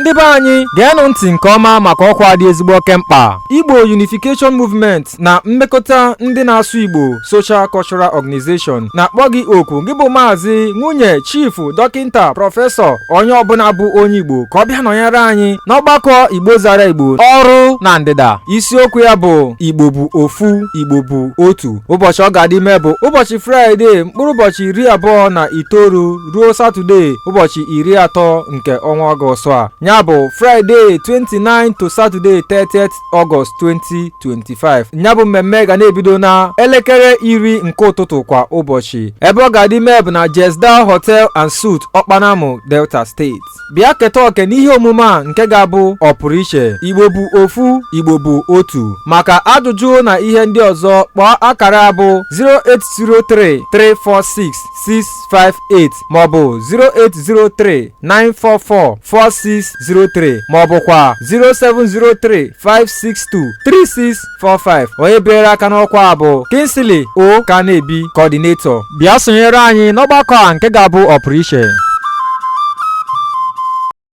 Ndị be anyị, geenụ ntị nke ọma maka ọkwa dị ezigbo oke mkpa. Igbo Unification Movement na mmekọta ndị na-asụ Igbo Social Cultural Organization na-akpọ gị oku, gị bụ maazị, nwunye, chifu, dọkịnta, prọfesọ, onye ọbụla bụ onye Igbo, ka ọ bịa nọnyere anyị n'ọgbakọ Igbo zara Igbo ọrụ na ndịda. Isiokwu ya bụ Igbo bụ ofu, Igbo bụ otu. Ụbọchị ọ ga-adị mee bụ ụbọchị Fraịde, mkpụrụ ụbọchị 29 ruo Satọde, ụbọchị 30 nke ọnwa Ọgọst a, ya bụ Fraịde 29 to Saturday 30th Ọgọst 2025. Ya bụ mmemme ga na-ebido na elekere 10 nke ụtụtụ kwa ụbọchị. Ebe ọ ga-adị mee bụ na Jesdal Hotel and Suite, Ọkpanamụ, Delta Steeti. Bịa keta oke n'ihe omume a nke ga-abụ ọpụrụ iche. Igbo bụ ofu, Igbo bụ otu. Maka ajụjụ na ihe ndị ọzọ, kpọọ akara bụ 0803 346 658 maọbụ 0803 944 4603 maọbụkwa 0703 562 3645. Onye bịara aka n'ọkwa bụ Kingsley O Kanebi, coordinator. Bịa sonyere anyị n'ọgbakọ a nke ga-abụ ọpụrụ iche.